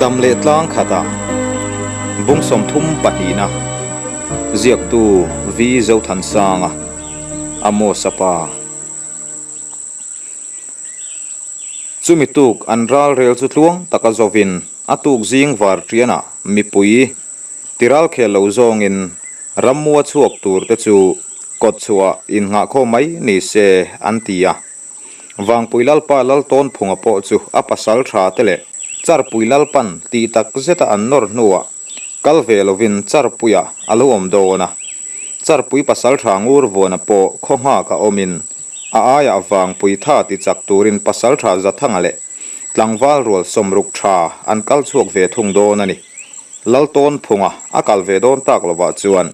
Dam leh tlang khatah bung 32na ziaktu V Zothansanga, Amos-a pa. Chumi tuk an ral rel chu tluang taka zovin a tuk zing var ṭianah mipui tiral khel lo zawngin rammua chhuak tur te chu kawtchhuah innghahkhawm mai ni se an ti a. Vangpui Lalpa Laltawnphunga pawh chu a pasal tha te leh Charpui Lalpan tih tak zeta an nawr hnuah kal ve lovin Charpuia a lo awm dawn a. Charpui pasal tha Ngurvuana pawh khaw nghak a awmin a aiah Vangpui tha ti chak turin pasal tha Zathanga leh tlangval rual sawmruk tha an kal chhuak ve thung dawn a ni. Laltawnphunga a kal ve dawn tak lovah chuan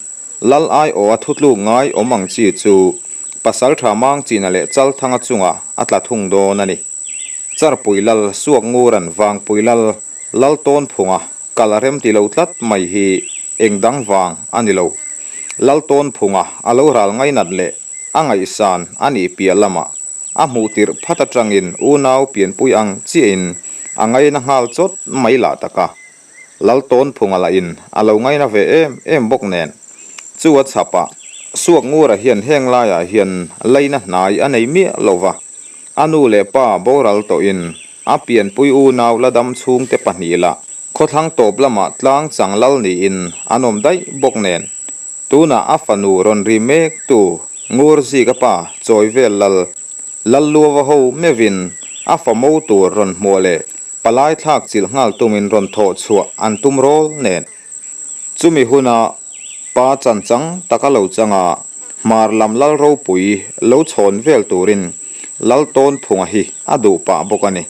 Lal aiawha thutluk ngai awm ang chi chu Pasaltha Mangchina leh Chalthanga chungah a tla thung dawn a ni. Charpui Lal Suaknguran Vangpui Lal Laltawnphunga kal a rem ti lo tlat mai hi eng dang vang a ni lo. Laltawnphunga a lo ral ngainat leh a ngaihsan a nih piah lamah a hmuh tirh phat atangin unau pianpui ang chiahin a ngaina nghal chawt mai lah tak a. Laltawnphunga lahin a lo ngaina ve em em bawk nen, chu a chhap a, Suakngura hian heng laiah hian laina hnai a nei miah lo va, a nu leh pa boral tawhin a pianpui unau la dam chhungte pahnih lah khawthlang tawp lamah tlang chang lal niin an awm daih bawk nen, tunah a fanu rawn ri mek tu Ngurzika pa chawi vel lal Lalluava ho meuhin a fa mo tur rawn hmuah leh Palai thlak chilh nghal tumin rawn thawh chhuah an tum rawl nen. Chumi huna pa chanchang taka lo changa hmar lam lal ropui lo chhawn vel turin Laltawnphunga hi a duh pah bawk a ni.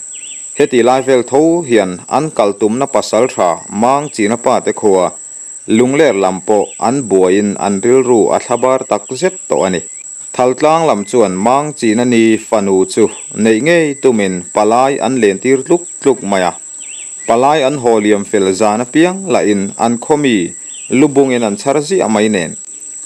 Heti lai vel tho hian an kal tumna pasal tha Mang China pa te khua Lungler lam pawh an buaiin an rilru a thlabar tak zet tawh a ni. Thaltlang lam chuan Mang China ni fanu chu neih ngei tumin palai an lentir tluk tluk mai a. Palai an haw liam fel zan apiang lahin an khawmi lubungin an chhar ziah mai nen.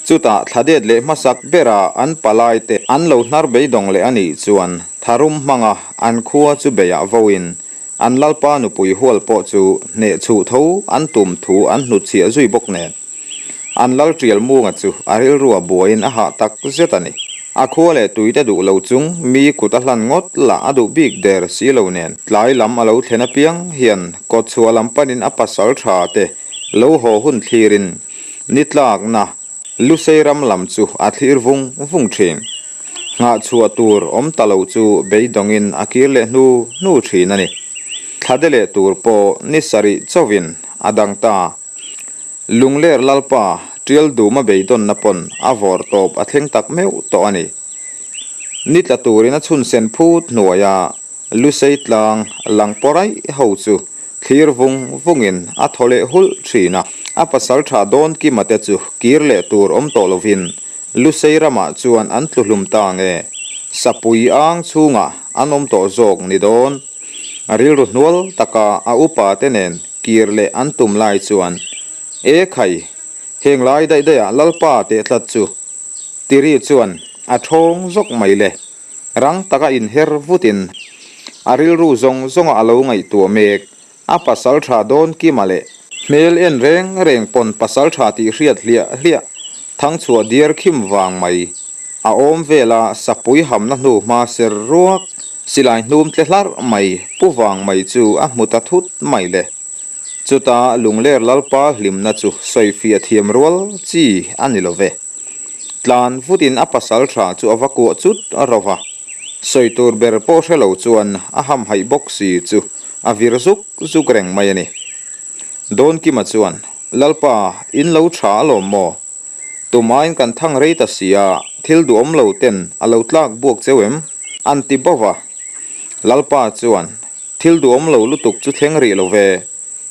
Chutah thladet leh hmasak bera an palai te an lo hnar beidawng leh a nih chuan tharum hmanga an khua chu beiah voin An Lalpa nupui hual pawh chu hneh chhuh tho an tum thu an hnutchhiah zui bawk nen. An Lal Tial Munga chu a rilru a buaiin a hah tak zet a ni. A khua leh tuite duh lo chung mi kut a hlan ngawt lah a duh bik der si lo nen. Tlai lam a lo thlen apiang hian kawtchhuah lam panin a pasal tha te lo haw hun thlirin ni tlakna Lusei ram lam chu a thlir vung vung thin. Nghah chhuah tur awm ta lo chu beidawngin a kir leh hnu hnu thin a ni. Thlade leh tur pawh ni sarih chauhin a dang ta. Lungler Lalpa tial duma beidawnna pawn a vawr tawp a thleng tak meuh tawh a ni. Ni tla turin a chhun sen phut hnuaia Lusei tlang lang pawh raih ho chu thlir vung vungin a thaw leh hulh thin a. A pasal tha dawn kima te chu kir leh tur awm tawh lovin Lusei ramah chuan an tlu hlum ta nge, sapui ang chhungah an awm tawh zawk ni dawn. A rilru hnual taka a upa te nen kir leh an tum lai chuan, E khai, heng lai daih daihah Lalpa teh tlat chu Tiri chuan a thawng zawk mai le. Rang taka inher vutin a rilru zawng zawnga a lo ngaihtuah mek. A pasal tha dawn kima leh hmel en reng reng pawn pasal tha tih hriat hliah hliah thangchhuah diar khim vang mai. A awm vela sapui hamna hnu hma ser ruak silai hnum tle hlarh mai pu vang mai chu a hmu ta thut mai le. Chuta Lungler Lalpa hlimna chu sawifiah thiam rual chi a ni lo ve. Tlan vutin a pasal tha chu a va kuah chut ro va, sawi tur ber pawh hre lo chuan a hamhaih bawk si chu a vir zuk zuk reng mai a ni. Dawnkima chuan, Lalpa, in lo tha alawm maw? Tumain kan thang rei ta si a, thil duhawm lo ten a lo tlak buak cheu em? An ti bauh a. Lalpa chuan, Thil duhawm lo lutuk chu thleng rih lo ve,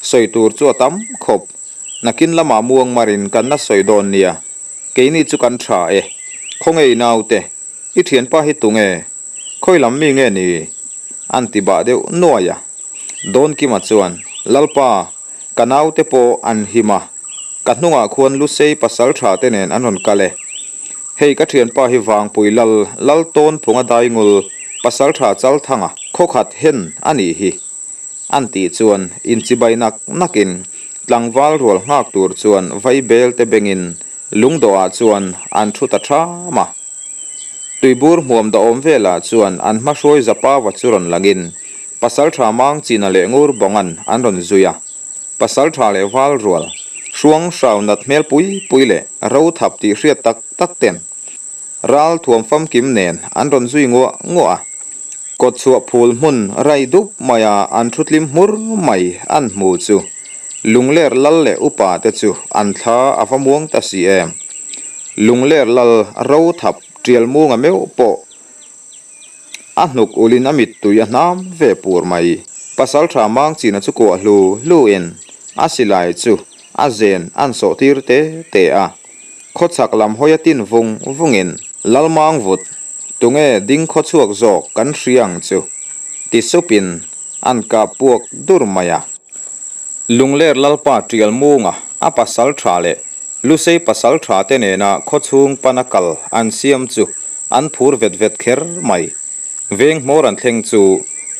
sawi tur chu a tam khawp. Nakin lamah muang marin kan la sawi dawn nia, keini chu kan tha e. Khawnge i naute, i thianpa hi tunge? Khawi lam mi nge ni? An ti bah deuh nuai a. Dawnkima chuan, Lalpa, ka naute pawh an him a, ka hnungah khuan Lusei pasal tha te nen an rawn kal e. Hei ka thianpa hi Vangpui Lal, Laltawnphunga Daingul, pasal tha Chalthanga, khawkhat hen a nih hi. An tih chuan inchibai nak nakin tlangval rual nghak tur chuan vaibel te bengin lungdawhah chuan an thu ta ṭham a. Tuibur hmuam dahawm velah chuan an hmahruai Zapava chu rawn langin Pasalṭha Mangchina leh Ngurbawnga'n an rawn zui a. Pasalṭha leh val rual, hruang hrau nat hmel pui pui leh ro thap tih hriat tak tak ten ral thuam famkim nen an rawn zui nguah nguah a. Kawtchhuah phul hmun rai dup maia an thutlim hmur mai an hmu chu Lungler lal leh upa te chu an thla a va muang ta si em. Lungler lal ro thap tial munga meuh pawh A hnuk ulin a mittui a hnam ve pur mai. Pasaltha Mangchina chu kuah hlu hluin a silai chu a zen an sawh tir te te a. Khawchhak lam hawi a tin vung vungin Lalmang vut, tunge ding khawchhuak zawk kan hria ang chu ti supin an kap puak dur mai a. Lungler Lalpa Tialmunga a pasaltha leh Lusei pasal tha te nena khawchhung pana kal an siam chu an phur vet vet kher mai. Veng hmawr an thleng chu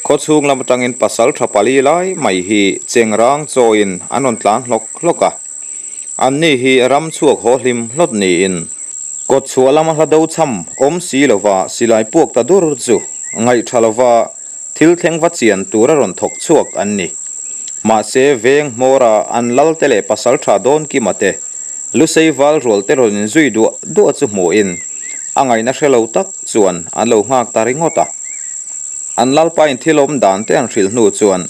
khawchhung lam atangin pasal tha pali lai mai hi chengrang chawiin an rawn tlan hlawk hlawk a. Anni hi ram chhuak haw hlim hlawt niin kawtchhuah lama hla do cham awm si lova silai puak ta dur chu ngaih tha lova Thil thleng va chian tura rawn thawk chhuak an ni. Mahse, veng hmawra an lalte leh pasal tha dawn kima te, Lusei val rual te rawn inzui duah duah chu hmuhin, a ngaihna hre lo tak chuan an lo nghak ta ringawt a. An lalpain thil awm dan te an hrilh hnu chuan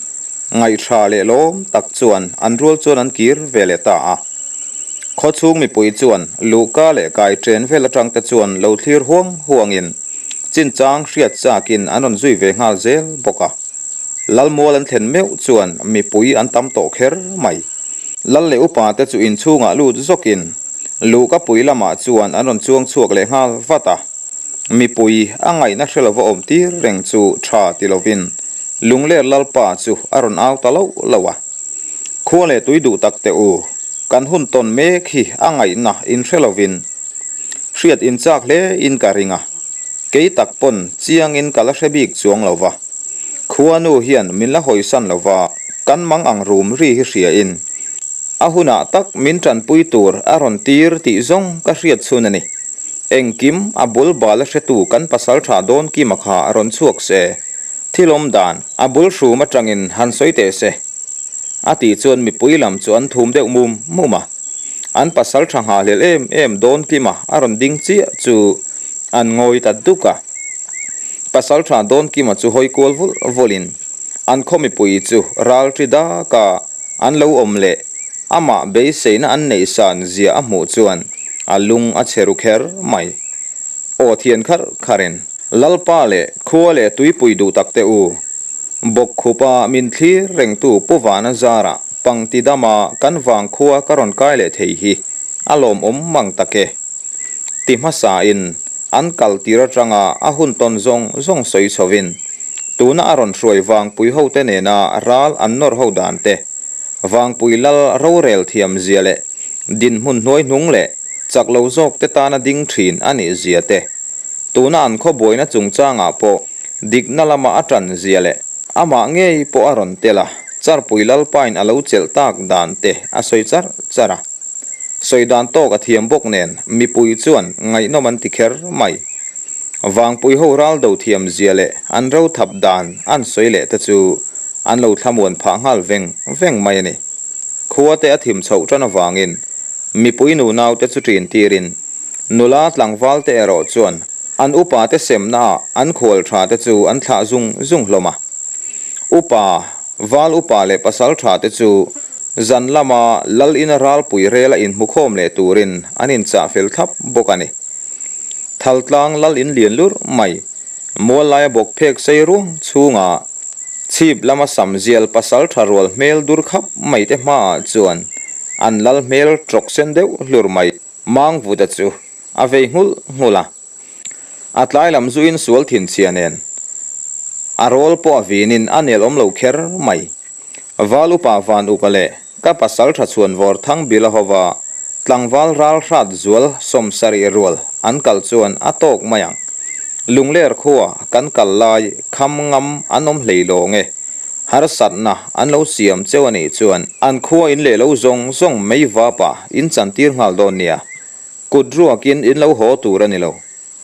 ngaihṭha leh lawm tak chuan an rual chuan an kir ve leh ta a. Khawchhung mipui chuan luhka leh kai ṭen vel aṭang te chuan lo thlir huang huangin, Chinchang hriat chakin an rawn zui ve nghal zel bawk a. Lalmual an thlen meuh chuan mipui an tam tawh kher mai. Lal leh upa te chu inchhungah lut zawkin luhka pui lamah chuan an rawn chuang chhuak leh nghal vat a. Mipui a ngaihna hre lova awm tir reng chu tha ti lovin Lungler Lalpa chu a rawn au ta loh loh a. Khua leh tui duh tak teh u, kan hun tawn mek hi a ngaihna inhre lovin Hriat inchak hle in ka ring a, kei tak pawn chiang in ka la hre bik chuang lo va. Khuanu hian min la hawisan lo va, kan mang ang rum ri hi hria in a hunah tak min tanpui tur a rawn tir tih zawng ka hriat chhun a ni. Engkim a bul bal a hretu kan pasal tha dawn kima kha a rawn chhuak se, thil awm dan a bul hrum atangin han sawi teh se. A tih chuan mipui lam chu an thum deuh mum mum a. An pasal tha nghahhlelh em em dawn Kima a rawn ding chiah chu an ngawi ta duk a. Pasal tha dawn Kima chu hawi kual vulh vulhin an khaw mipui chu ral ṭi daka an lo awm leh amah beiseina an neih san zia a hmuh chuan a lung a chhe ru kher mai. Aw thian kharh kharin Lalpa leh khua leh tuipui duh tak te u, Bawkkhupa min thlir rengtu Pu Vana zarah pangti dama kan vangkhua ka rawn kai leh thei hi a lawmawm mang tak e. Ti hmasain an kal tir atanga a hun tawn zawng zawng sawi chhovin tuna a rawn hruai vangpui hote nena ral an nawr ho dan te, vangpui lal rorel thiam zia leh dinhmun hnuai hnung leh chak lo zawk te tana ding thin a nih zia te, Tuna an khaw buaina chungchangah pawh dikna lama a tan zia leh amah ngei pawh a rawn tel a, Charpui Lalpain a lo chelh tak dan te a sawi char char a. Sawi dan tawk a thiam bawk nen mipui chuan ngaihnawm an ti kher mai. Vangpui ho ral do thiam zia leh an ro thap dan an sawi leh te chu an lo thlamuan phah nghal veng veng mai a ni. Khua te a thim chhoh tan avangin mipui nunau te chu ṭin tirin Nula tlangval te erawh chuan an upa te semna ah an khual tha te chu an thlah zung zung hlawm a. Upa, val upa leh pasal tha te chu zan lama lal ina ralpui rela inhmukhawm leh turin an inchah fel thlap bawk a ni. Thaltlang lal in lian lur mai, mual laia bawk phek sei ruang chhunga chhip lama sam zial pasal tha rual hmel dur khap mai te hmaah chuan an lal hmel tawk sen deuh hlur mai. Mangvuta chu a vei nghulh nghulh a, a tlai lam zuin sual thinchhia nen a rawl pawh a vinin a nel awm lo kher mai. Val upa Van Uka leh ka pasal tha chhuan vawr thang bila hova tlangval ral hrat zual 70 rual an kal chuan a tawk mai ang. Lungler khua kan kal lai kham ngam an awm hlei lawng e. Harsatna an lo siam cheu a nih chuan an khua in leh lo zawng zawng mei vapa in chantir nghal dawn nia. Kut ruakin in lo haw tur a ni lo,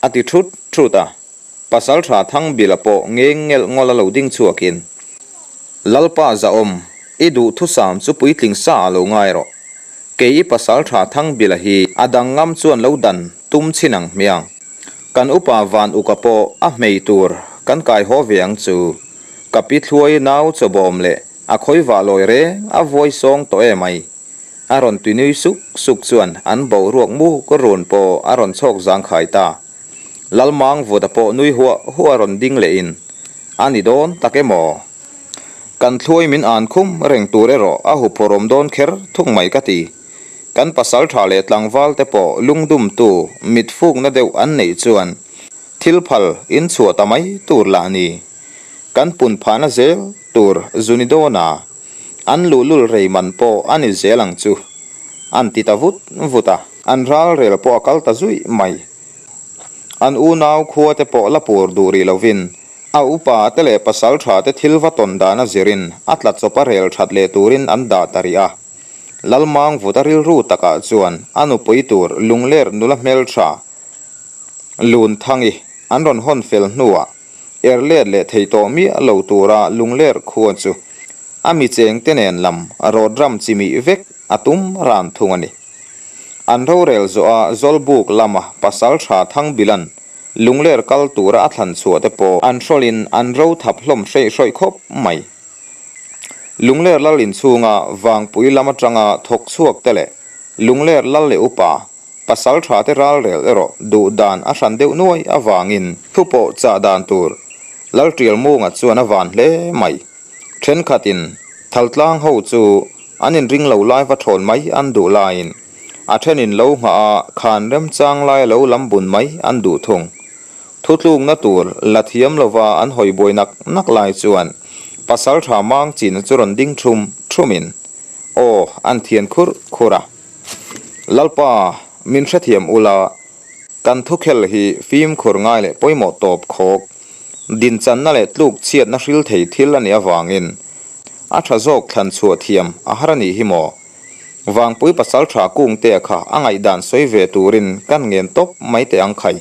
a ti thut thut a. Pasalṭha Thangbila pawh ngeng ngelh ngawla lo ding chhuakin, Lalpa Zahawm, i duhthusam chu puitling sa a lo ngai rawh. Kei i pasalṭha Thangbila hi a dang ngam chuan lo dan tum chhin ang hmiang. Kan upa Van Uka pawh a hmei tur kan kai haw ve ang chu. Ka pi thluai nau chawbawm leh a khawivah lawi reng a vuai sawng tawh e mai. A rawn ti nui suk suk chuan an boruak muk run pawh a rawn chhawk zangkhai ta. Lalmang vuta pawh nui huah huah a rawn ding leh in, A ni dawn tak em aw? Kan thluai min an khum reng tur erawh a huphawrhawm dawn kher thung mai ka ti. Kan pasal tha leh tlangval te pawh lungdumtu mit fukna deuh an neih chuan thil phal in chhuah ta mai tur lah ni. Kan pun phahna zel tur zu ni dawn a, an luhlul rei man pawh a ni zel ang chu. An ti ta vut vut a, an ralrel pawh a kal ta zuih mai. An unau khua te pawh la pur duh rih lovin, a upa te leh pasal tha te thil va tawn dan a zirin a tla chawp a rel that leh turin an dah ta rih a. Lalmang vut a rilru takah chuan a nupui tur lungler nula hmeltha Lunthangi an rawn hawn fel hnuah er let leh thei tawh miah lo tura lungler khua chu a mi chengte nen lam rawt ram chimih vek a tum ran thung a ni. An rorel zawha Zawlbuk lama pasal tha Thangbilan lungler kal tura a thlan chhuah te pawh an hrawlin an ro thap hlawm hreih hrawih khawp mai. Lungler lal inchhunga Vangpui lam atanga thawk chhuak te leh Lungler lal leh upa pasal tha te ralrel erawh duh dan a hran deuh nuai avangin thupawh chah dan tur Laltialmunga chuan a van hle mai. Thenkhatin Thaltlang ho chu an inring lo lai va thawn mai an duh laiin a thenin lo nghah a khan remchang lai lo lam bun mai an duh thung. Thutlukna tur la thiam lova an hawi buai nak nak lai chuan Pasaltha mang china chu rawn ding thum thumin aw an thian khurh khurh a. Lalpa, min hrethiam ula, kan thukhel hi fimkhur ngai leh pawimawh tawp khawk. Dinchanna leh tluk chhiatna hril thei thil a nih avangin a tha zawk thlan chhuah thiam a har a nih hi maw? Vangpui pasal tha kungtea kha a ngaihdan sawi ve turin kan ngen tawp mai teh ang khai.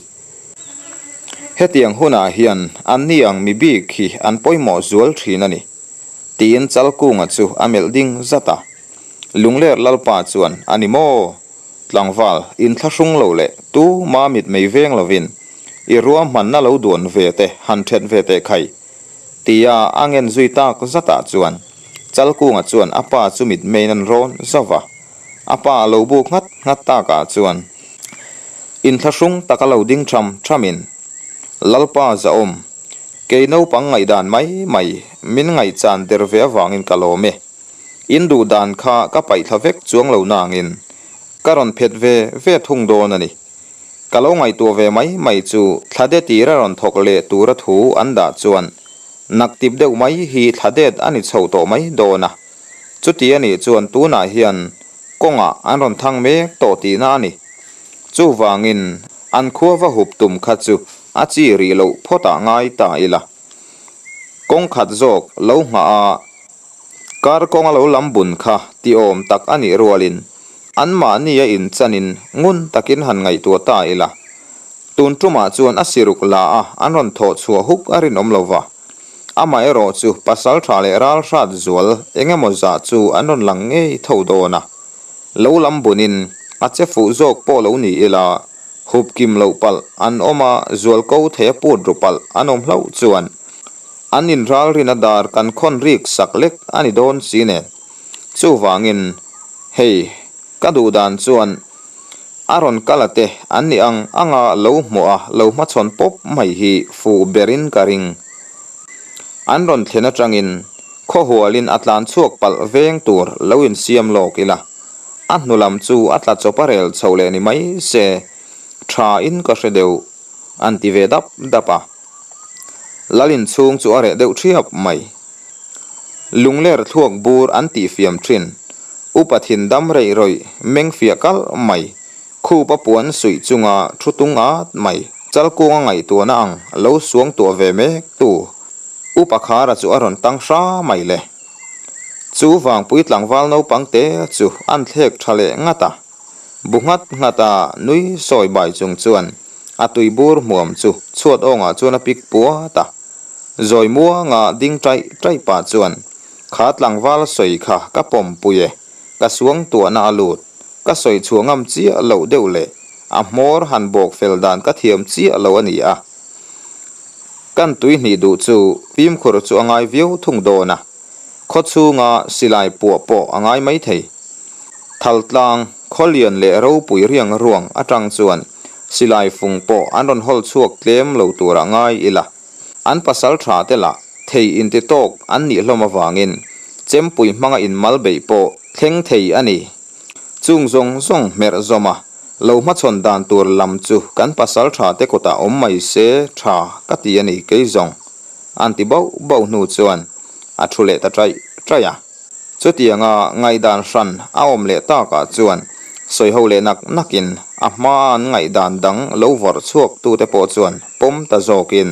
Hetiang hunah hian anni ang mi bik hi an pawimawh zual thin a ni, tiin Chalkunga chu a melh ding zat a. Lungler Lalpa chuan, A ni maw? Tlangval, inthlahrung lo leh tu ma mit mei veng lovin i ruahmanna lo duan ve te han then ve teh khai, tia a ngen zui tak zatah chuan Chalkunga chuan a pa chu mit meiin an rawn zauh va. A pa a lo buk nghat nghat takah chuan inthlahrung taka lo ding tham thamin, Lalpa zahawm, kei naupang ngaihdan mai mai min ngaihchan der ve avangin ka lawm e. In duh dan kha ka paihthla vek chuang lo nangin ka rawn phet ve ve thung dawn a ni. Ka lo ngaihtuah ve mai mai chu thla det tir a rawn thawk leh tura thu an dah chuan naktip deuh mai hi thla det a ni chho tawh mai dawn a. Chuti a nih chuan tunah hian kawngah an rawn thang mek tawh tihna a ni. Chuvangin an khua va hup tum kha chu a chi rih loh phawtah ngai ta ila. Kawng khat zawk lo nghah a, kar kawnga lo lam bun kha ti awm tak a nih rualin anmahni a inchanin ngun takin han ngaihtuah ta ila. Tun tumah chuan a siruk la a an rawn thawh chhuah huk a rinawm lo va. Amaherawh chu pasal tha leh ral hrat zual eng emaw zah chu an rawn lang ngei tho dawn a. Lo lam bunin a che fuh zawk pawh lo ni ila Hup kim loh palh an awm a, zual ko thei a put ru palh an awm hlauh chuan an inralrin a dar kan khawn rik sak lek a ni dawn si nen. Chuvangin, hei, ka duh dan chuan a rawn kal a te an nih ang anga lo hmuh a lo hmachhawn pawp mai hi fuh berin ka ring. An rawn thlen atangin khawhualin a tlan chhuak palh veng tur lo insiam lawk ila. A hnu lam chu a tla chawp a rel chho leh ni mai se, tha in ka hre deuh, an ti ve dap dap a. Lal inchhung chu a reh deuh thiap mai. Lungler thluak bur an tih fiam thin. Upa thin dam reih rawih, meng fiah kalh mai. Khup a puan suih chunga thu tung at mai. Chalkunga ngaihtuahna ang lo suang tuah ve mek tu. Upa Khara chu a rawn tang hra mai le. Chu vangpui tlangval naupang te chu an thlek tha leh ngat a. Bu nghat nghat a nui sawi bai chung chuan a tui bur hmuam chu chhuat awngah chuan a pik puat a. Zawi muanga ding taih taih pah chuan, Kha tlangval sawi kha ka pawmpui e, ka suang tuahna a lut, ka sawi chhuah ngam chiah loh deuh leh a hmawr han bawk fel dan ka thiam chiah lo a ni a. Kan tui hnih duh chu fimkhur chu a ngai viau thung dawn a, khaw chhunga silai puah pawh a ngai mai thei. Thaltlang, Khawlian leh Ropui riang ruang atang chuan silai fung pawh an rawn hawl chhuak tlem lo turah ngai ila, an pasal tha te lah thei inti tawk an nih hlawm avangin chempui hmanga inmal beih pawh thleng thei a ni. Chung zawng zawng hmerh zawm a, Lo hmachhawn dan tur lam chu kan pasal tha te kutah awm mai se tha ka ti a ni kei zawng an ti bauh bauh hnu chuan a thu leh ta taih taih a. Chutianga ngaihdan hran a awm leh takah chuan sawiho leh nak nakin a hmaa an ngaihdan dang lo vawrh chhuak tute pawh chuan pawm ta zawkin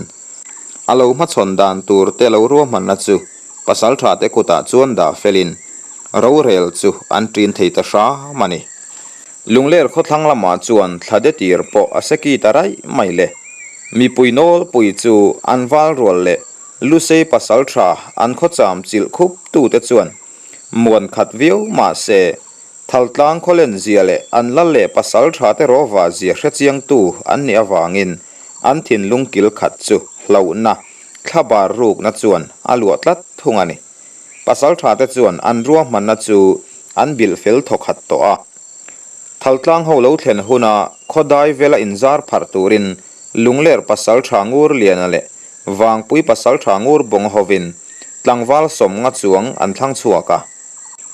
a lo hmachhawn dan tur te lo ruahmanna chu pasal tha te kutah chuan dah felin rorel chu an ṭin thei ta hram a ni. Lungler khawthlang lamah chuan thla de tir pawh a seki ta raih mai le. Mipui nawlpui chu an val rual leh Lusei pasal tha an khawcham chilh khup tute chuan muan khat viau mah se, Thaltlang khawlen zia leh an lal leh pasal tha te rawva zia hrechiangtu an nih avangin an thinlung kil khat chu hlauhna, thlabar rukna chuan a luah tlat thung a ni. Pasalṭhate chuan an ruahmanna chu an bilh fel thawkhat tawh a. Thaltlang ho lo thlen huna khawdai vela inzar pharh turin Lungler pasalṭha Ngurliana leh Vangpui pasalṭha Ngurbawng hovin tlangval sawmnga chuang an thlang chhuak a.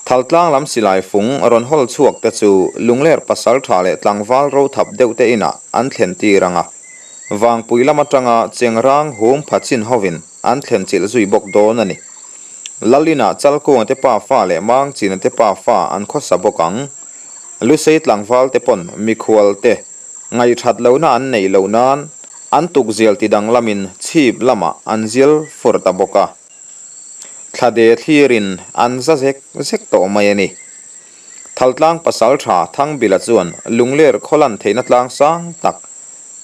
Thaltlang lam silai fung rawn hawl chhuak te chu Lungler pasalṭha leh tlangval rothap deuh te inah an thlen tir ang a. Vangpui lam atanga Chengrang hum pha chin hovin an thlen chilh zui bawk dawn a ni. Lalina Chalkunga te pa fa leh Mangchina te pa fa an khawsa bawk ang. Lusei tlangval te pawn mikhual te ngaihthat lohna an neih loh nan an tukzial ti danglamin chhip lamah an zial fur ta bawk a. Thlade thlirin an za zek zek tawh mai a ni. Thaltlang pasaltha Thangbila chuan Lungler khawlan theihna tlang sang tak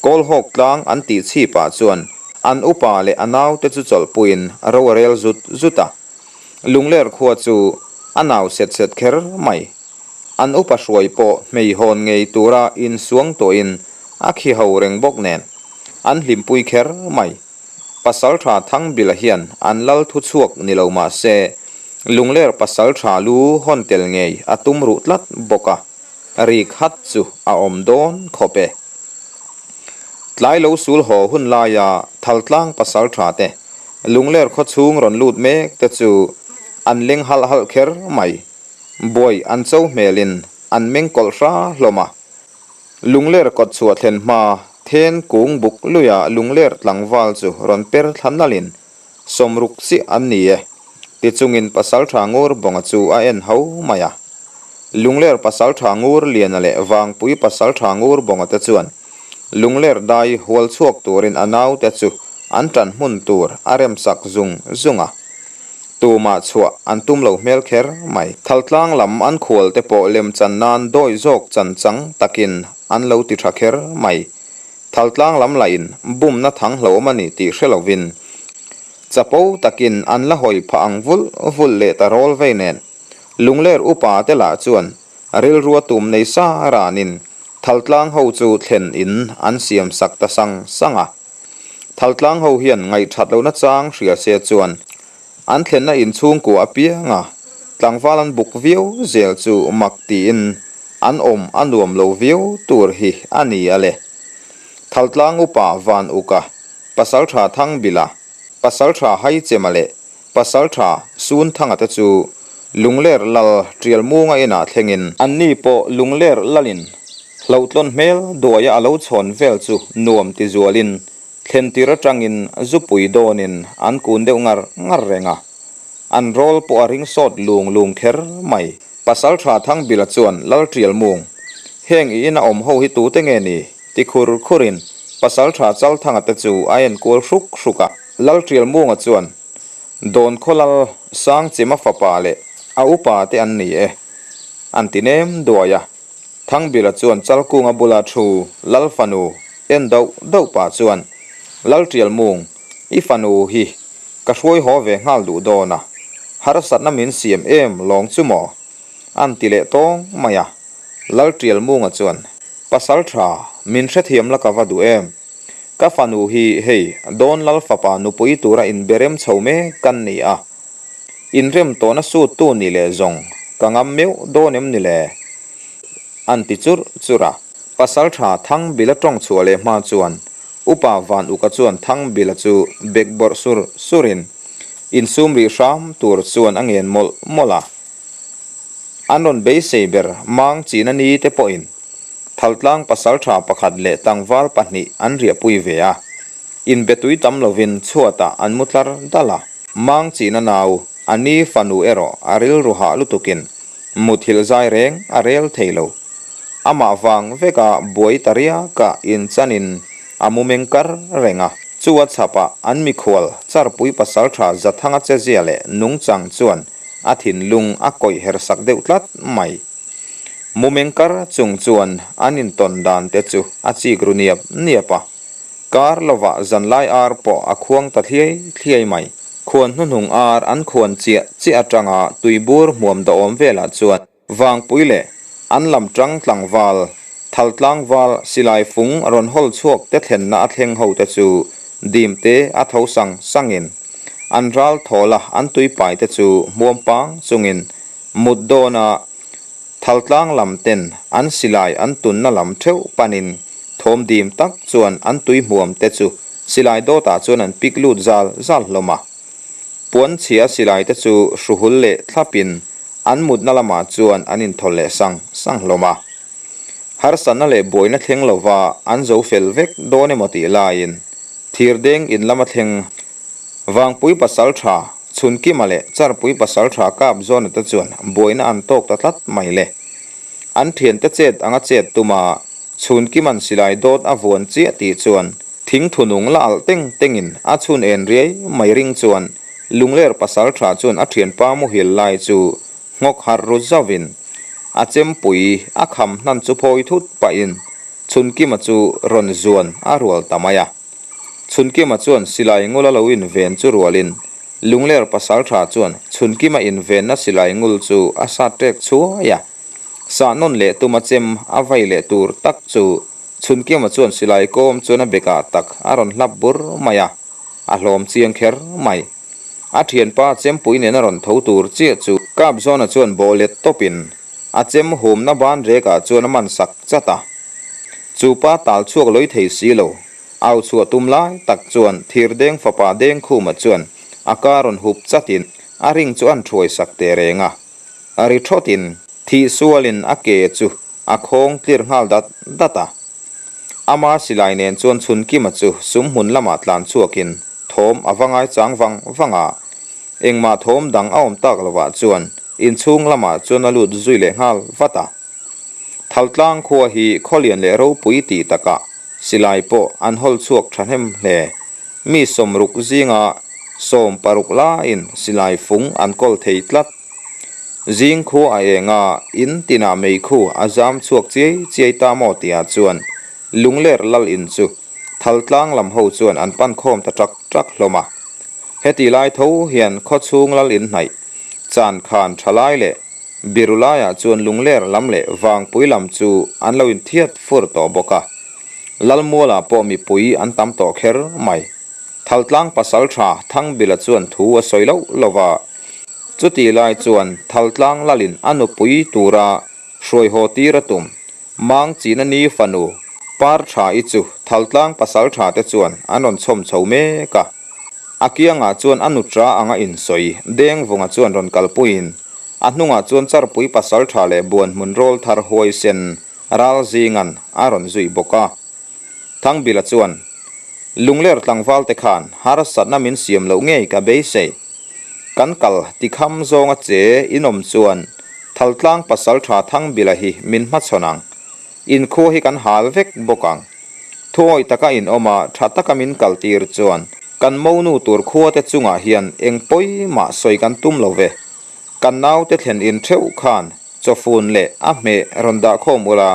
Kawlhawk tlang an tih chhipah chuan an upa leh a naute chu chawlhpuiin ro a rel zut zut a. Lungler khua chu a nau set set kher mai. An upa hruai pawh hmeihawn ngei tura insuang tawhin a khi ho reng bawk nen an hlimpui kher mai. Pasaltha Thangbila hian an lal thu chhuak ni lo mah se Lungler pasaltha lu hawn tel ngei a tum ruh tlat bawk a, ri khat chu a awm dawn khawp e. Tlai lo sul haw hun laia Thaltlang pasal tha te, Lungler khaw chhung rawn lut mek te chu an leng halh halh kher mai. Buai an cho hmelin an meng kawlh hra hlawm a. Lungler kawt chhuah thlen hma then kung buk luia Lungler tlangval chu rawn per thla nalhin sawmruk chiah an ni e ti chungin pasal tha Ngurbawnga chu a en ho mai a. Lungler Pasaltha Ngur Liana leh Vangpui Pasaltha Ngur Bawnga te chuan Lungler dai hual chhuak turin a naute chu an tan hmun tur a remsak zung zung a. Tumah chhuah an tum lo hmel kher mai. Thaltlang lam an khual te pawh lemchan nan dawi zawk chan chang takin an lo ti tha kher mai. Thaltlang lam lahin bumna thang hlauhawm a ni tih hre lovin chapo takin an la hawi phah ang vulh vulh leh ta rawl vei nen. Lungler upa te lah chuan rilrua tum nei sa ranin Thaltlang ho chu thlen in an siam sak ta sang sang a. Thaltlang ho hian ngaihthat lohna chang hria se chuan an thlenna inchhungkua apianga tlangval an buk viau zel chu mak tiin an awm a nuam lo viau tur hi a ni a le. Thaltlang upa Van Uka, Pasaltha Thangbila, Pasaltha Haichema leh Pasaltha Sunthanga te chu Lungler lal Tialmunga inah thlengin, anni pawh Lungler lalin hlauhtlawn hmel duaia a lo chhawn vel chu nuam ti zualin thlen tir atangin zupui dawnin an kun deuh ngar ngar reng a, an rawl pawh a ring sawt lung lung kher mai. Pasaltha Thangbila chuan Lal Tialmung, Heng i ina awm ho hi tute nge ni? ti khur khurin Pasaltha Chalthanga te chu a en kual hruk hruk a. Lal Tialmunga chuan. Dawnkhawlal Sangchima fapa leh a upa te an ni e, an ti nem duai a. Thangbila chuan Chalkunga bula thu Lal fanu en dauh dauh pah chuan, Laltialmung, i fanu hi ka hruai haw ve nghal duh dawn a, harsatna min siam em lawng chu maw? An ti leh tawng mai a. Laltialmunga chuan, Pasal tha, min hrethiam la ka va duh em? Ka fanu hi hei Dawn Lal fapa nupui tura inberem chho mek kan ni a, inrem tawhna suttu ni leh zawng ka ngam meuh dawn em ni le? An ti churh churh a. Pasal tha Thangbila tawng chhuah leh hma chuan Upa Van Uka chuan Thangbila chu bek bawrh sur surin insum rih hram tur chuan a ngen mawlh mawlh a. An rawn beisei ber mang china ni te pawhin Thaltlang pasaltha pakhat leh tlangval pahnih an riahpui ve a, inbe tui tam lovin chhuatah an mu tlar dal a. Mang china nau, a ni fanu erawh a rilru hah lutukin muthilh zai reng a rel thei lo. Amah vang veka buai ta riaka inchanin a mu meng kar reng a. Chu a chhapah an mikhual Charpui pasaltha Zathanga chezia leh nungchang chuan a thinlung a kawih hersak deuh tlat mai. Mumengkar chung chuan an intawn dan te chu a chik ru niap niap a, kar lovah zanlai ar pawh a khuang ta thliai thliai mai. Khuan hnuhnung ar an khuan chiah chiah atanga tuibur hmuam dawhawm velah chuan Vangpui leh an lam tang tlangval, thal tlangval, silai fung rawn hawl chhuak te thlenna a thleng ho te chu dim te a tho sang sangin an ral thawl a, an tuipai te chu hmuam pang chungin Mut dawna Thaltlang lam ten an silai an tunna lam theuh panin thawm dim tak chuan an tui hmuam te chu silai dawtah chuan an pik lut zal zal hlawm a. Puanchhia silai te chu hruhul leh thlapin an mutna lamah chuan an inthawl leh sang sang hlawm a. Harsatna leh buaina thleng lova an zo fel vek dawn emaw tih laiin thirdeng in lama thleng Vangpui pasaltha Chhunkima leh Charpui pasaltha Kapzawna te chuan buaina an tawk ta tlat mai le. An thiante chet anga chet tuma Chhunkima'n silai dawt a vuan chiah tih chuan thing thunung la alh teng tengin a chhun en riai mai ring chuan Lungler pasaltha chuan a thianpa muhil lai chu nghawk harh ru zauhin a chempui a kham hnan chu phawi thut pahin Chhunkima chu rawn zuan a rual ta mai a. Chhunkima chuan silai ngul a lo inven chu rualin Lungler pasaltha chuan Chhunkima invenna silai ngul chu a sat ṭek chhuai a. Sah nawn leh tuma chem a vai leh tur tak chu Chhunkima chuan silai kawm chuan a bekah tak a rawn hlap bur mai a, a hlawm chiang kher mai. A thianpa chempui nena rawn tho tur chiah chu Kapzawna chuan bawh let tawpin a chem humna ban rekah chuan a man sak chat a. Chu pa tal chhuak lawih thei si lo. Au chhuah tum lai tak chuan Thirdeng fapa Dengkhuma chuan a ka rawn hup chatin a ring chu an thuai sak teh reng a. A ri thawtin thih sualin a ke chu a khawng tlir nghal dat dat a. Ama silai nen chuan Chhunkima chu sumhmun lamah tlan chhuakin thawm a va ngaichang vang vang a. Engmah thawm dang a awm tak lovah chuan inchhung lamah chuan a lut zui leh nghal vat a. Thaltlang khua hi khawlian leh ropui tih takah silai pawh an hawl chhuak thahnem hle. Mi sawmruk zinga 16 laiin silai fung an kawl thei tlat. Zing khua a eng a, in tinah meikhu a zam chhuak chiai chiai ta maw tihah chuan Lungler lal in chu Thaltlang lam ho chuan an pan khawm ta ṭak ṭak hlawm a. Heti lai tho hian khawchhung lal in hnaih Chan khan thalai leh biru laiah chuan lungler lam leh vangpui lam chu an lo inthiat fur tawh bawk a. Lalmualah pawh mipui an tam tawh kher mai. Thaltlang pasaltha Thangbila chuan thu a sawi loh lo va. Chutih lai chuan Thaltlang lalin a nupui tura hruai haw tir a tum. Mang china ni fanu par tha i chu Thaltlang pasaltha te chuan an rawn chhawm chho mek a. A kiangah chuan a nutra anga insawi Dengvunga chuan rawn kalpuiin a hnungah chuan Charpui pasaltha leh Buanhmun rawl thar huaisen Ralzinga'n a rawn zui bawk a. Thangbila chuan, Lungler tlangval te khan harsatna min siam loh ngei ka beisei. Kan kal tikham zawnga che inawm chuan Thaltlang pasaltha Thangbila hi min hmachhawn ang. Inkhua hi kan hal vek bawk ang. Thuawih taka in awm a, tha taka min kaltir chuan. Kan monu tur khuate chungah hian eng pawi mah sawi kan tum lo ve. Kan naute thlen in theuh khan chawfun leh a hmeh rawn dah khawm ula,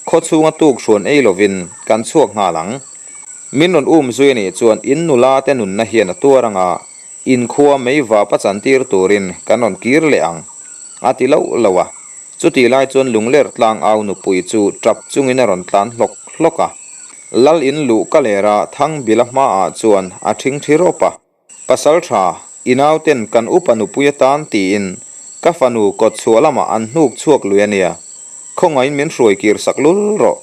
khaw chhunga tuk hruan ei lovin kan chhuak nghal ang. Min rawn um zui a nih chuan in nula te nunna hian a tuar anga in khua mei vap a chantir turin kan rawn kir leh ang, a ti loh loh a. Chutih lai chuan Lungler tlang au nupui chu tap chungin a rawn tlan hlawk hlawk a. Lal in luh ka lera Thangbila hmaah chuan a thingthi rawp a. Pasal tha, i nauten kan upa nupui atan tiin ka fanu kawt chhuah lamah an hnuk chhuak lui a nia, khawngaihin min hruai kir sak lul rawh,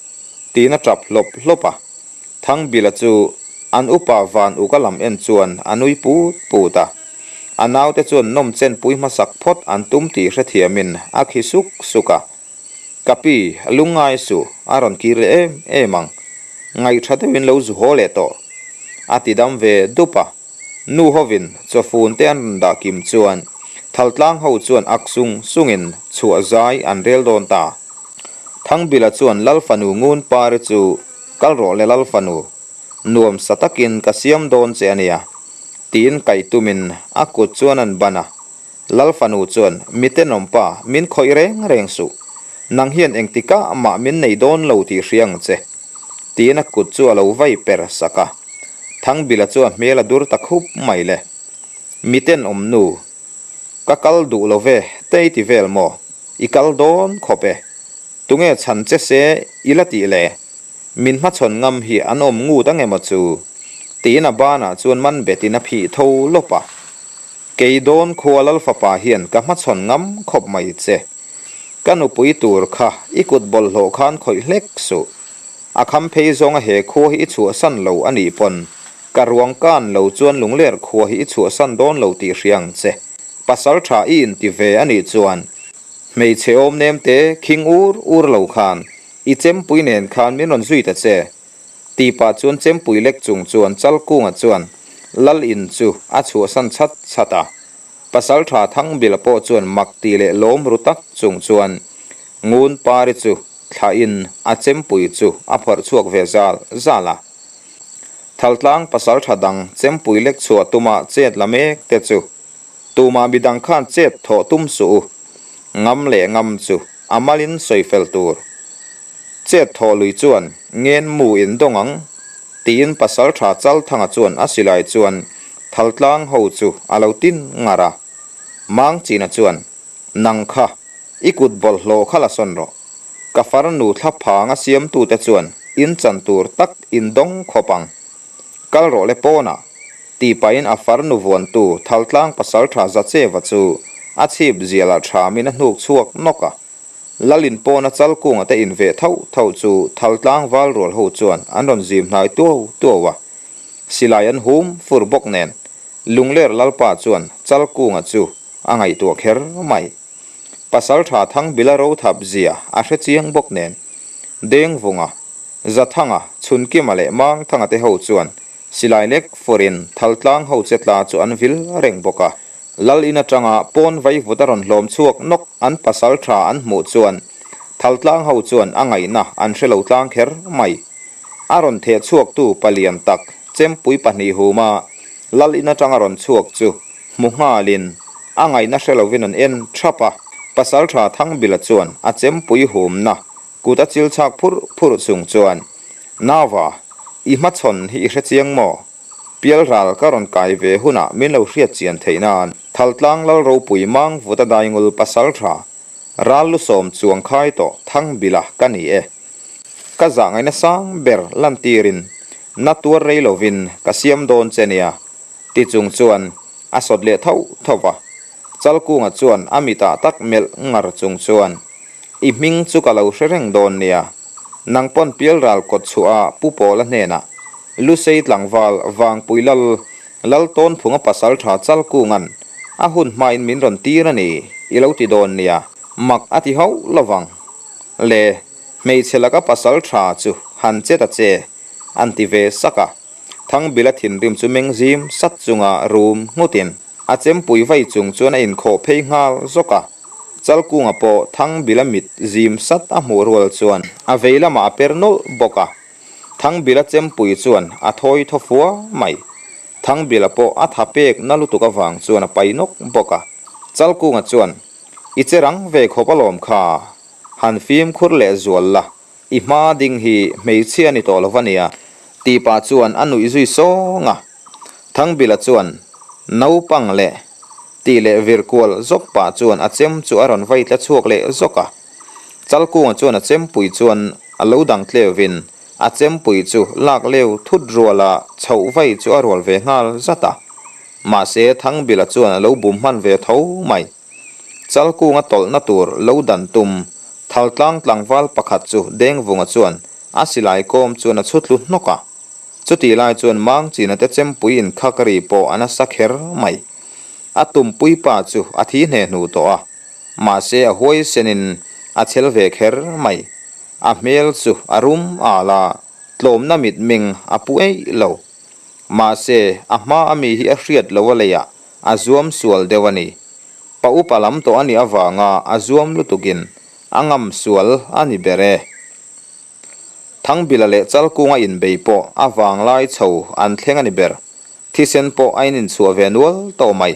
tiin a tap hlawp hlawp a. Thangbila chu an upa van uka lam en chuan a nui put put a. A naute chuan nawm chenpui hmasak phawt an tum tih hrethiamin a khi suk suk a. Ka pi, lungngai suh, a rawn kir leh em em ang. Ngaihṭha deuhin lo zu haw leh tawh. A ti dam ve dup a. Nu hovin chawfun te an rawn dah kim chuan Thaltlang ho chuan ak sung sungin chhuah zai an rel dawn ta. Thangbila chuan Lal fanu ngun pari chu kal rawh le Lal fanu, nuam sa takin ka siam dawn che a nia, tiin kaih tumin a kut chuan an ban a. Lal fanu chuan, Mi tenawm pa, min khawih reng reng suh. Nang hian engtikah mah min nei dawn lo tih hria ang che. Tiin a kut chu a lo vai per sak a. Thangbila chu a hmel a dur ta khup mai le. Mi tenawm nu, ka kal duh lo ve, te i ti vel maw? I kal dawn khawp e. Tunge chhan che se i la tih le? Min hmachhawn ngam hi an awm ngut ang emaw chu? Tiin a banah chuan man betin a phih tho lawp a. Kei dawn khua Lal fapa hian ka hmachhawn ngam khawp mai che. Ka nupui tur kha i kut bawlhhlawh khan khawih hlek suh. A kham phei zawnga he khua hi i chhuahsan lo a nih pawn ka ruang kan lo chuan lungler khua hi i chhuahsan dawn lo tih hria ang che. Pasal tha i inti ve a nih chuan hmeichhe awm nem te khing ur ur lo khan I chempui nen khan min rawn zui ta che. Tih pah chuan chempui lek chung chuan Chalkunga chuan Lal in chu a chhuahsan chat chat a. Pasaltha Thangbila pawh chuan mak tih leh lawm ru tak chung chuan Ngun Pari chu thlah in a chempui chu a phawrh chhuak ve zal zal a. Thaltlang pasaltha dang chempui lek chhuah tuma chet la mek te chu Tumah midang khan chet thawh tum suh u. Ngam leh ngam chu a malin sawi fel tur. Chet thawh lui chuan ngen mu in dawng ang, tiin Pasaltha Chalthanga chuan a silai chuan Thaltlang ho chu a lo tin ngar a. Mangchina chuan, Nang kha, i kut bawlhhlawh kha la sawn rawh. Ka farnu thlaphang a siamtute chuan in chan tur tak in dawng khawp ang. Kal rawh le pawnah, tih pahin a farnu vuantu Thaltlang pasaltha Zacheva chu a chhip zialah thamin a hnuk chhuak nawk a. Lalin pawna Chalkunga te inveh thauh thauh chu Thaltlang valrual ho chuan an rawn zim hnai tuau tuau a. Silai an hum fur bawk nen Lungler Lalpa chuan Chalkunga chu a ngaihtuah kher mai. Pasaltha Thangbila rothap zia a hre chiang bawk nen Dengvunga Zathanga, Chhunkima leh Mangthanga te ho chuan silai lek furin Thaltlang ho che tla chu an vil reng bawk a. Lal in atanga pawn vaivut a rawn hlawm chhuak nawk an pasal tha an hmuh chuan Thaltlang ho chuan a ngaihna an hre lo tlang kher mai. A rawn theh chhuaktu palian tak Chempui pahnih huma Lal in atanga rawn chhuak chu hmu nghalin a ngaihna hre lovin an en thap a. Pasaltha Thangbila chuan a chempui humna Kut a chil chhak phurh phurh chung chuan, Nauva, i hmachhawn hi i hre chiang maw? Pialral ka rawn kai ve hunah min lo hriat chian theih nan Thaltlang Lal ropui mang vut a daingul pasal tha, ral lusawm chuang khai tawh Thangbila ka ni e. Ka zah ngaihna sang ber lantirin na tuar rei lovin ka siam dawn che nia Ti chung chuan a sawt leh thauh thauh va. Chalkunga chuan a mitah tak melh ngar chung chuan, I hming chu ka lo hre reng dawn nia. Nang pawn pialral kawt chhuah a Pu Pawla hnenah Lusei tlangval Vangpui Lal Laltawnphunga pasal tha Chalkunga'n a hun hmain min rawn tir a ni i lo ti dawn nia. Mak a ti hauh lovang. Le, hmeichhe laka pasal tha chu han che ta che, an ti ve sak a. Thangbila thinrim chu meng zim sat chunga rum nghutin a chempui vai chung chuan a inkhawh phei nghal zawk a. Chalkunga pawh Thangbila mit zim sat a hmuh rual chuan a vei lamah a per nawlh bawk a. Thangbila chempui chuan a thawi thaw fua mai. Thangbila pawh a tha pek na lutuk avang chuan a pai nawk bawk a. Chalkunga chuan, I che rang ve khawp alawm kha, han fimkhur leh zual la, i hma ding hi hmeichhia ni tawh lo va nia, tih pah chuan a nuih zui sawng a. Thangbila chuan, Naupang leh, tih leh vir kual zawk pah chuan a chem chu a rawn vai tla chhuak leh zawk a. Chalkunga chuan a chempui chuan a lo dang tlevin a chempui chu lak leu thut ruala chhoh vai chu a rual ve nghal zat a. Mahse Thangbila chuan a lo bum hman ve tho mai. Chalkunga tawlhna tur lo dan tum Thaltlang tlangval pakhat chu Dengvunga chuan a silai kawm chuan a chhu tlu hnawk a. Chutih lai chuan Mangchina te chempui inkhak ri pawh a nasa kher mai. A tumpui pa chu a thi hne hnu tawh a, mahse a huaisenin a chhel ve kher mai. A hmel chu a rum al a, tlawmna mitming a pu eih lo. Mahse a hma a mi hi a hriat lo a leiah a zuam sual deuh a ni. Pa upa lam tawh a nih avanga a zuam lutukin a ngam sual a ni ber e. Thangbila leh Chalkunga inbei pawh a vanglai chho an thleng a ni ber. Thisen pawh a ininchhuah ve nual tawh mai.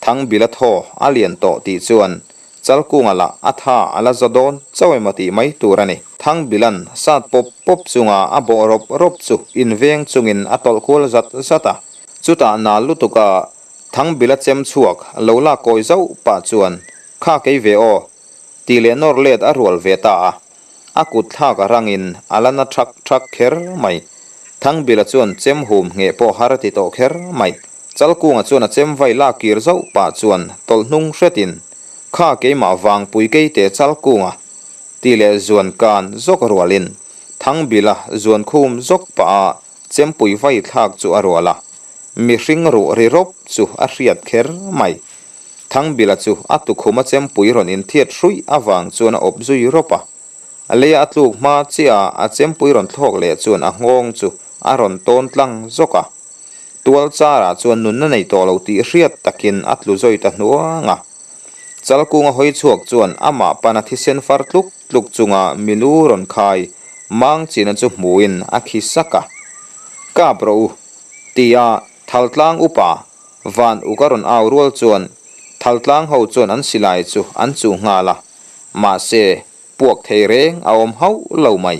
Thangbila thaw a lian tawh tih chuan Chalkunga lah a tha a la za dawn chauh emaw tih mai tur a ni. Thangbila'n sat pawp pawp chunga a bawh rawp rawp chu inveng chungin a tawlh kual zat zat a. Chutah nal lutuka Thangbila chem chhuak lo lak kawi zauh pah chuan, Kha kei ve aw! tih leh nawr let a rual ve ta a. A kut thlak a rangin a la na thak thak kher mai. Thangbila chuan chem hum ngheh pawh har a ti tawh kher mai. Chalkunga chuan a chem vai lak kir zauh pah chuan tawlh hnung hretin, Kha keimah vangpui keite Chalkunga! tih leh zuan kan zawk rualin Thangbila zuan khum zawk pah a chempui vai thlak chu a rual a. Mihring ruh ri rawp chu a hriat kher mai. Thangbila chu a tukhum a chempui rawn inthiat hruih avang chuan a awp zui rawp a. A leia a tluk hma chiah a chempui rawn thlawk leh chuan a nghawng chu a rawn tawn tlang zawk a. Tual charah chuan nunna nei tawh lo tih hriat takin a tlu zawi ta hnuang a. Chalkunga hawi chhuak chuan amah pana thisen far tluk tluk chunga milu rawn khai mang china chu hmuin a khi sak a. Kap rawh u! Tia Thaltlang upa Van uk a rawn au rual chuan Thaltlang ho chuan an silai chu an chuh nghal a, mahse puak thei reng a awm hauh lo mai.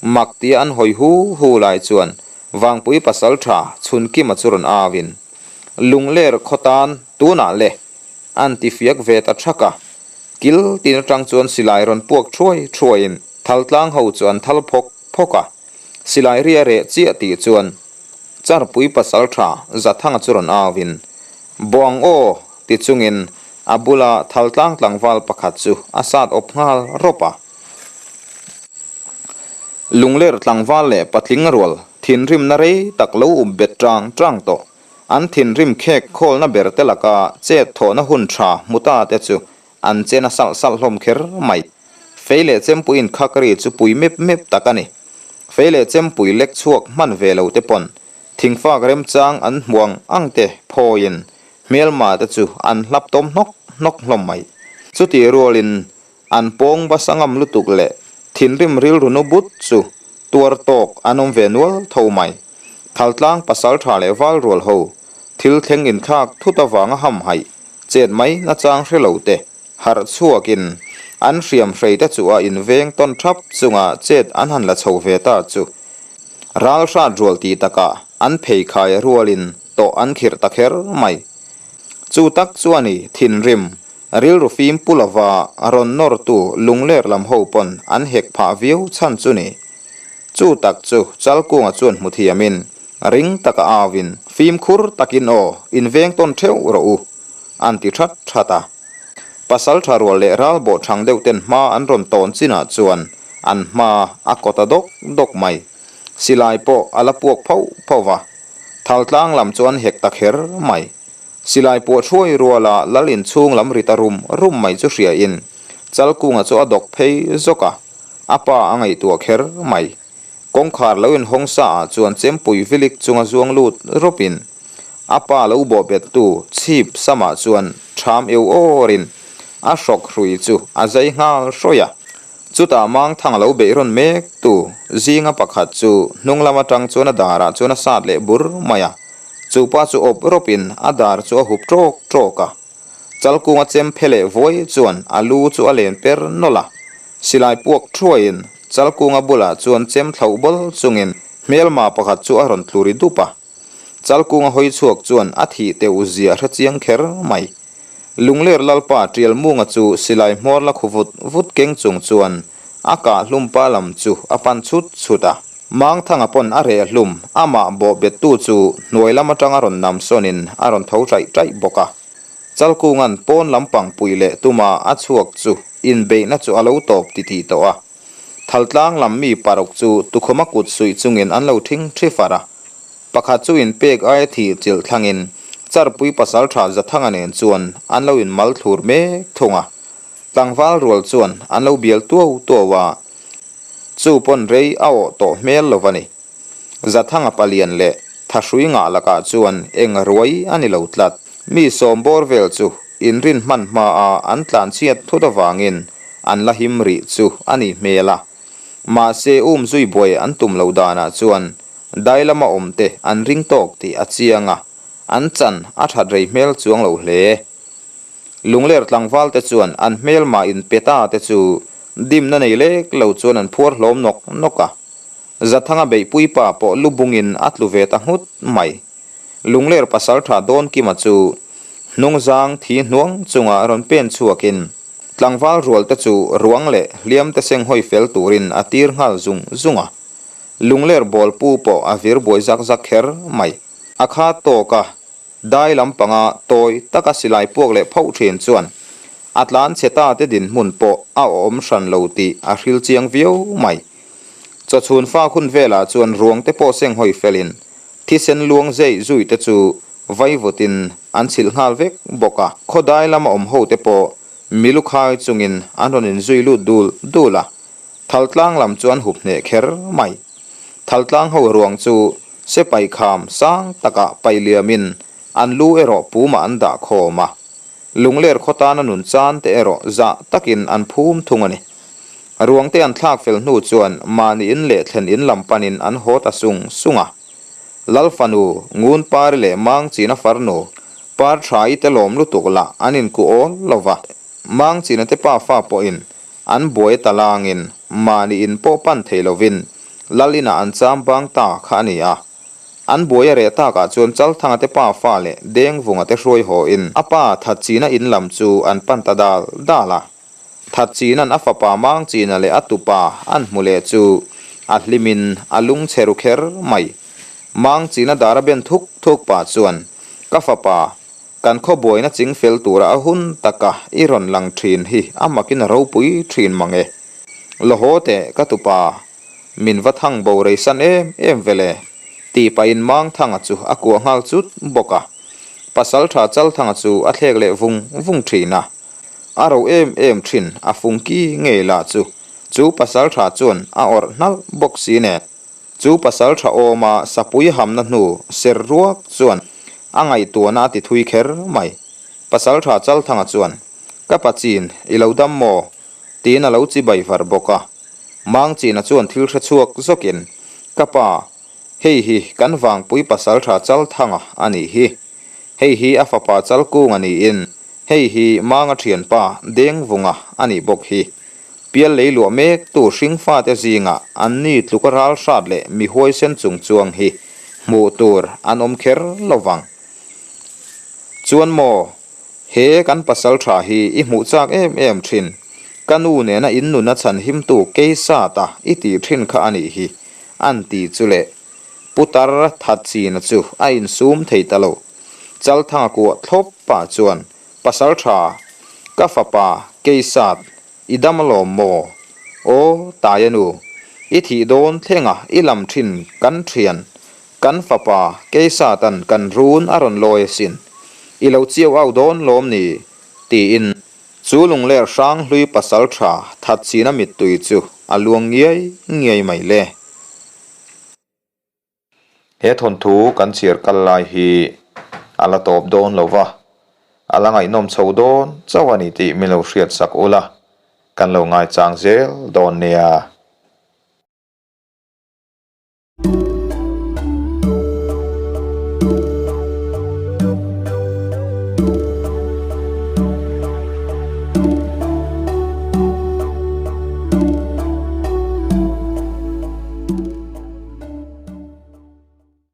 Mak tia an hawi hu hu lai chuan Vangpui pasal tha Chhunkima chu rawn au in, Lungler khaw tan tunah le! an ti fiak ve ta thak a. Kil tin atang chuan silai rawn puak thuai thuai in Thaltlang ho chu an thal phawk phawk a. Silai ri a reh chiah tih chuan Charpui pasal tha Zathanga chu rawn au in, Buang aw! ti chungin a bula Thaltlang tlangval pakhat chu a sat awp nghal rawp a. Lungler tlangval leh patling rual thinrimna rei tak lo up bet tang tang tawh. An thinrim khek khawlna ber te laka chet thawhna hun tha hmu ta te chu an chen a salh salh hlawm kher mai. Fei leh chempui inkhak ri chu pui mep mep tak a ni. Fei leh chempui lek chhuak hman ve lo te pawn thingfak remchang an hmuang ang te phawiin hmelma te chu an hlap tawm hnawk hnawk hlawm mai. Chutih rualin an pawng basa ngam lutuk leh thinrim rilru nu but chu tuar tawk an awm ve nual tho mai. Thaltlang pasal tha leh val rual ho thil thleng inthlak thut avanga hamhaih chet mai nachang hre lo te Harh chhuakin an hriam hrei te chu a inveng tawn thap chunga chet an han la chho ve ta chu ral hrat rual tih takah an pheikhai rualin tawh an khirh ta kher mai. Chu tak chuan i thinrim rilru fim pu lova rawn nawrtu lungler lam ho pawn an hek phah viau chhan chu ni. Chu tak chu Chalkunga chuan hmu thiamin ring taka auin fimkhur takin aw inveng tawn theuh rawh u. An ti that that a. Pasal tha rual leh ral bawh thang deuh ten hma an rawn tawn chinah chuan an hma a kawt a dawk dawk mai. Silai pawh a la puak phoh phoh va. Thaltlang lam chu an hek ta kher mai. Silai puah thuai ruala lal inchhung lam ri ta rum rum mai chu hria in Chalkunga chu a dawk phei zawk a, a pa a ngaihtuah kher mai. Kawngkhar lo inhawng sa ah chuan chempui vilik chunga zuang lut rawp in a pa lo bawh bet tu chhip samah chuan ṭham eu awr in a hrawk hrui chu a zai nghal hrawih a. Chutah Mangthang lo beih rawn mek tu zinga pakhat chu hnung lam atang chuan a darah chuan a sat leh bur mai a. Chu pa chu awp rawpin a dar chu a hup ṭawk ṭawk a. Chalkunga chem phe leh vuai chuan a lu chu a len per nawlh a. Silai puak ṭhuaiin Chalkunga bulah chuan chem thlauh bawl chungin hmelma pakhat chu a rawn tlu ri dup a. Chalkunga hawi chhuak chuan a thih teuh zia hre chiang kher mai. Lungler Lalpa Ṭialmunga chu silai hmawr la khu vut vut keng chung chuan a kah hlum pa lam chu a pan chhut chhut a. Mangthanga pawn a reh hlum, amah bawh bettu chu hnuai lam atanga rawn nam sawnin a rawn tho ṭaih ṭaih bawk a. Chalkunga'n pawn lampang pui leh tuma a chhuak chu inbeihna chu a lo tawp titih tawh a. Thaltlang lam mi paruk chu tukhuma kut suih chungin an lo ṭhing ṭhi far a. Pakhat chu inpek aia thih chilh thlangin Charpui pasalṭha Zathanga nen chuan an lo inmal thlur mek thung a. Tlangval rual chuan an lo bial tuau tuau a, chu pawn rei a awh tawh hmel lo va ni. Zathanga palian leh Thahrui ngah lakah chuan eng ruai a ni lo tlat. Mi sawm bawr vel chu inrin hman hmaa an tlanchhiat thut avangin an la him rih chu a nih hmel a. Mahse um zui buai an tum lo danah chuan Dai lama awmte an ring tawk tih a chiang a, an chan a that rei hmel chuang lo hle. Lungler tlangval te chuan an hmelmah in pe ta te chu dimna nei lek lo chuan an phuar hlawm nawk nawk a. Zathanga beihpui pa pawh lu bungin a tlu ve ta nghut mai. Lungler pasaltha Dawnkima chu hnungzang thi hnuang chunga rawn pen chhuakin tlangval rual te chu ruang leh hliam te seng hawi fel turin a tir nghal zung zung a. Lungler bawl pu pawh a vir buai zak zak kher mai. A kha tawk a, dai lampanga tawi taka silai puak leh phauh thin chuan a tlan chhe ta te dinhmun pawh a awm hran lo tih a hril chiang viau mai. Chawchhun fak hun velah chuan ruang te pawh seng hawi felin thisen luang zeih zui te chu vaivutin an chhilh nghal vek bawk a. Khaw dai lama awm ho te pawh milu khai chungin an rawn inzui lut dul dul a. Thaltlang lam chu an hup hneh kher mai. Thaltlang ho ruang chu sepai kham sang takah paih liamin an lu erawh pumah an dah khawm a. Lungler khaw tana nun chan te erawh zah takin an phum thung a ni. Ruang te an thlak fel hnu chuan mahni in leh thlen in lam panin an haw ta sung sung a. Lal fanu, Ngun Pari leh Mang China farnu, Par Tha-i te lawm lutuk lah an inkuh awl lo va. Mang China te pafa pawhin An buai ta langin mahni in pawh pan thei lovin Lal inah an cham bang ta kha a ni a. An buai a reh takah chuan Chalthanga te pa fa leh Dengvunga te hruai haw in a pa Thatchina in lam chu an pan ta dal dal a. Thatchina'n a fapa Mangchina leh a tupa an hmu leh chu a hlimin a lung chhe ru kher mai. Mangchina dar a ben thuk thuk pah chuan ka fapa Kan khaw buaina ching fel tura a hun taka i rawn lang thin hi a makin a ropui thin mang e. La haw teh ka tupa, min va thang bo rei san em em ve le, tih pahin Mangthanga chu a kuah nghal chut bawk a. Pasaltha Chalthanga chu a thlek leh vung vung thin a. A ro em em thin a fungki ngei lah chu chu pasaltha chuan a awrh hnalh bawk si nen. Chu pasal tha awma sapui hamna hnu ser ruak chuan a ngaihtuahna a ti thui kher mai. Pasal tha Chalthanga chuan, Ka pa chin, i lo dam maw? tiin a lo chi bai var bawk a. Mangchina chuan thil hre chhuak zawkin, Ka pa, hei hi kan vangpui pasal tha Chalthanga a nih hi. Hei hi a fapa Chalkunga niin, hei hi Manga thianpa Dengvunga a nih bawk hi. Pial lei luah mek tu hringfate zingah an ni tluka ral hrat leh mi huaisen chung chuang hi hmuh tur an awm kher lo vang. Chuan maw, he kan pasal tha hi i hmuh chak em em thin, ka nu nena in nuna chhan himtu Keisata i tih thin kha a nih hi, an ti chu le. Putar Thatchina chu a insum thei ta lo. Chalthanga kuah thlawp pah chuan Pasal tha, ka fapa Keisat, i dam alawm maw? Aw, Taia nu, i thih dawn thlenga i lam thin kan thian, kan fapa Keisatan kan run a rawn lawi asin, i lo chiau au dawn lawm ni? tiin chu lungler hrang hlui pasal tha Thatchina mittui chu a luang ngiai ngiai mai le. He thawnthu kan chhiar kal lai hi a la tawp dawn lo va, a la ngaihnawm chho dawn chauh a ni tih min lo hriat sak ula, kan lo ngaichang zel dawn nia.